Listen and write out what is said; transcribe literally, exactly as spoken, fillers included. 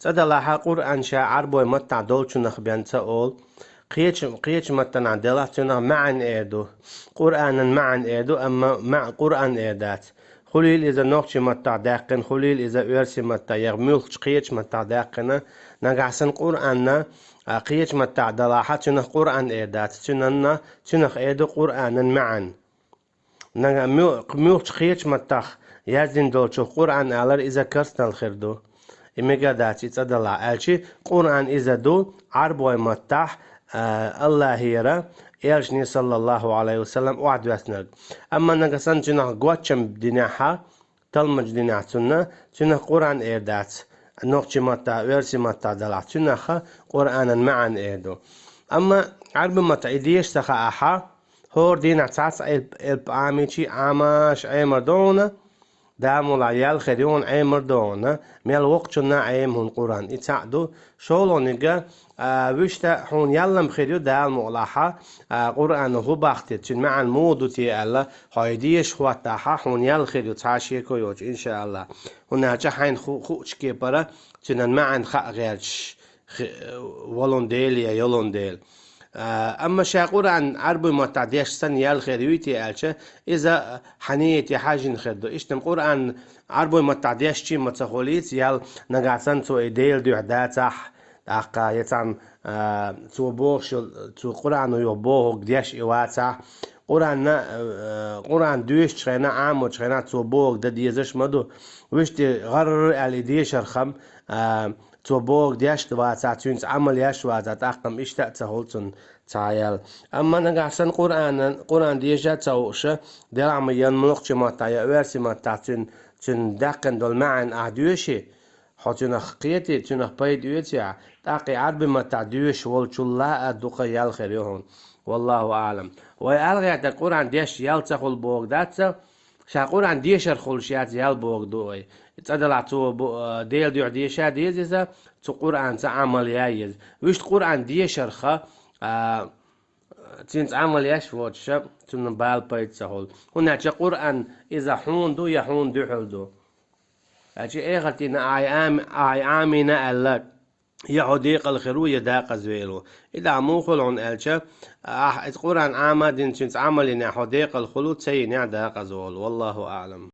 Цӏадалахьа Къуръан ша Ӏарбой маттахь долчунах бен ца олу. Кхечу, кхечу маттанахь делахь цунах маьӀан эр ду. Къуръанан маьӀан эр ду, амма маьӀ-, Къуръан эр дац. Хуьлийла иза нохчийн маттахь даьккхина, хуьлийла иза оьрсийн маттахь, я муьлххачу кхечу маттахь даьккхина, нагахь санна Къуръанна, а, кхечу маттахь далахьа, цунах Къуръан эр дац. Цуьнанна, цунах эр ду Къуръанан маьӀан. Нагахь муьл-, муьлххачу кхечу маттахь яздина долчух Къуръан алар иза карснал хир ду. И мегар дац и цӏадалахь, аьлча Къуръан иза ду Ӏарбой маттахь, а, Аллахьера, Элчане, саллаллаху Ӏалайхи ва саллам, охьадоьссинарг. Амма нагахь санна цунах гочдинехьа, талмаж динехь цунна, цунах Къуръан эр дац, нохчийн маттахь, оьрсийн маттахь далахь, цунах Къуръанан маьӀан эр ду. Амма Ӏарбой маттахь и деша ца хаахьа, хӀора дийнахь цхьацца элп, элп Ӏамийча, Ӏамаш Ӏемар ду хьуна, Дала мукъ лахь, ял хир ю хьуна Ӏемар ду хьуна, мел воккхачунна Ӏема хьуна Къуръан. И цхьаъ ду, шолгӀаниг, а, вуьшта хьуна ял-м хир ю Дала мукъ лахьа, а, Къуръано хӀун боху те, цуьнан маьӀан муха ду те аьлла, хьо и деша хӀоттахьа, хьуна ял хир ю цхьа а шеко йоцуш, иншааллахь. ХӀунда аьлча хьайна ху-, хуучу кепара цуьнан маьӀан хаа гӀерташ хи-, волун дела я йолун дела. А, амма ша Къуръан Ӏарбой маттахь дешча санна ял хир юй те аьлча, иза хьан нийяте хьаьжжина хир ду. Иштта-м Къуръан Ӏарбой маттахь дешча ма ца хуьлийца ял, нагахь санна цо и Делан дуьхьа дацахь, тӀаккха я цхьамма, а, цо бохуш йолу, цо Къуръано юха бохург деш и вацахь, Къуръанна, а, Къуръан доьшучу хенахь, Ӏамочу хенахь цо бохург дан дезаш ма ду. Вуьшта гӀарра аьлла и дешарх-м, а, цо бохург деш а вацахь, цуьнца Ӏамал еш а вацахь, тӀаккха-м иштта а ца хуьлу цунна цхьа а ял. Амма нагахь санна Къуръанан, Къуръан деша а ца хууш, делахь ма я нохчийн маттахь, я оьрсийн маттахь цуьнан, цуьнан даьккхина долу маьӀан ахь доьший, хьо цунах кхетий, цунах пайда оьций ахь, тӀаккха и Ӏарбийн маттахь доьшуш волчул а дукха ял хир ю хьуна. Валлаху аӀлам. Вай ала гӀертарг Къуръан дешча ял ца хуьлу бохург дац, ша Къуръан дешарх хуьлуш яц ял бохург ду вай. ЦӀадалахь цо бу-, а, Делан дуьхьа деша а деза иза, цу Къуръанца Ӏамал ян а еза. Вуьшта Къуръан дешарх, а, цуьнца Ӏамал еш воцуша, цунна бала пайда ца хуьлу. ХӀунда аьлча Къуръан иза хьуна ду я хьуна дуьхьал ду. Аьлча эхартина ахь Ӏами-, ахь Ӏамийна аьлла, я хьо декъала хир ву, я декъаза велла ву. И дӀа муха хуьлу хьуна аьлча, ахь иза Къуръан Ӏама а дина, цуьнца Ӏамал йинехь хьо декъала хуьлу, ца йинехь декъаза волу. Валлаху аӀлам.